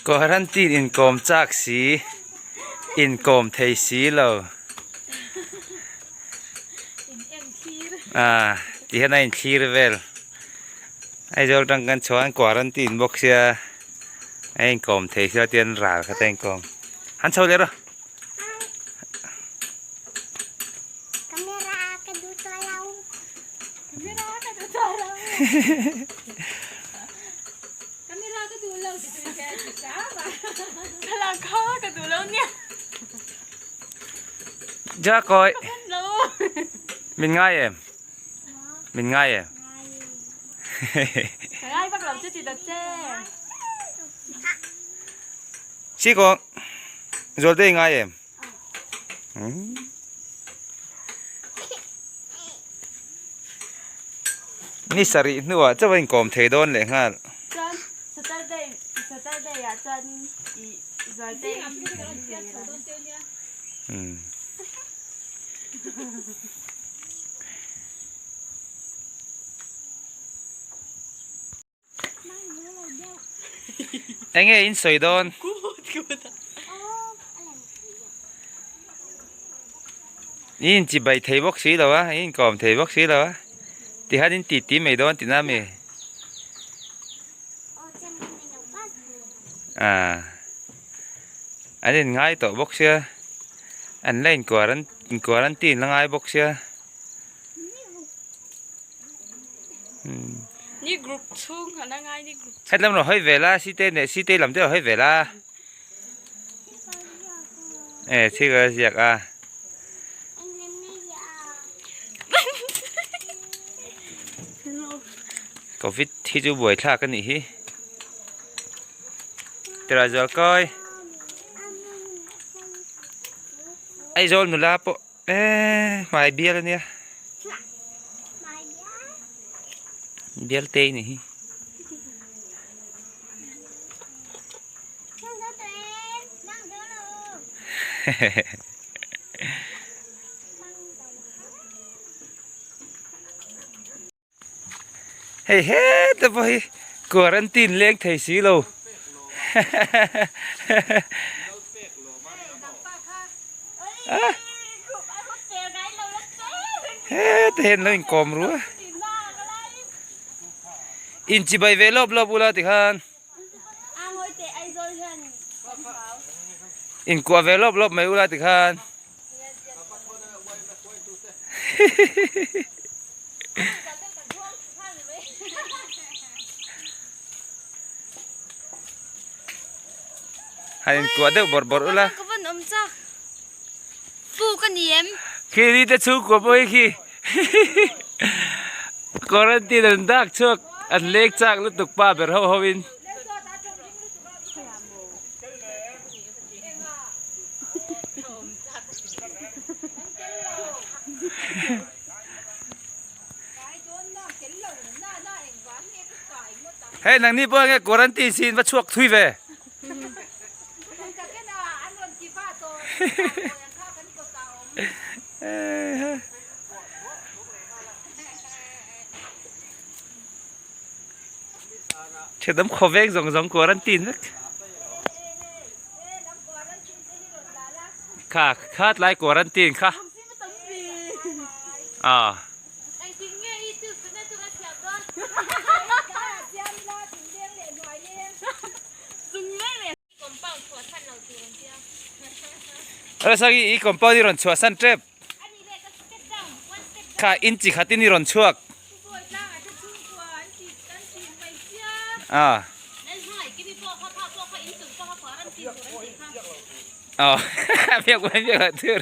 Quarantine inkawm chak si, inkawm thei si lo. Ah, ti hian a inthlir vel. Aizawl tang kan chhuah quarantine bawk sia a inkawm thei sia tian ral kha te a inkawm. Han chho leh rawh. Camera ka duh tawh lo. Camera ka duh tawh lo. Camera ka duh lo ti tu hian ti hram a. Thlalak kha ka duh lo nia. Ja kawi. Ka hman lo. Min ngai em? Min ngai em? Ka ngai vak lo che ti ta che. Si ko. Zualte i ngai em? Ni sarih hnuah chauh a inkawm thei dawn leh nghal. Chuan Saturday Saturday ah chuan i Zualtei Enge in sawi dawn? I in chibai thei bawk si lo a, i inkawm thei bawk si lo a. Tihian in titi mai dawn tihna a mi? Ah, an in ngai tawh bawk sia, an la in quarantine la ngai bawk sia. Ni group chhung han a ngai ni group Het lam rawn hawi ve la site neh site lam te rawn hawi ve la e thil a ziak a covid hi chu buai thlak a nih hi tira zual kawi Aizawl nula pawh Eee hmai bial ania bial te ni hi Hei heta pawh hi quarantine leng thei si lo heta hian lo inkawm ru a inchibai ve lawp lawp ula tikhan inkuah ve lawp lawp mai ula tikhan. Han inkuah deuh bawrh bawrh ula. Ka van awm chak. Pu ka ni em? Khi ni te chhungkua pawh hi khi quarantine an dak chhuak an lek chak lutuk pa ber ho ho in. Hei nangni pawh enge quarantine sin va chhuak thui ve. Thedam khawveng zawng zawng quarantine vek. Kha kha tlai quarantine kha. Ah. Rasagi i compound i rawn chhuah san tep. Kha in chi khatin i rawn chhuak. Ah. Oh, biak biak biak thur.